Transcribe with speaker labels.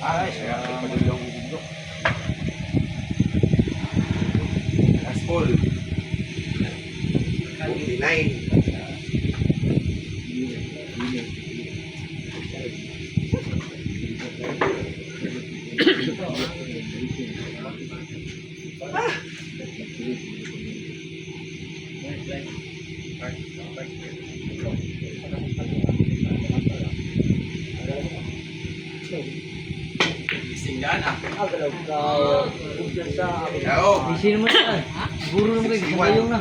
Speaker 1: Ay, siya. Padulong.
Speaker 2: Last ball. 49.
Speaker 1: Gising daan ah.
Speaker 2: Oo.
Speaker 3: Busy naman yan. Siguro naman kayo.
Speaker 2: 61.
Speaker 3: Yung na.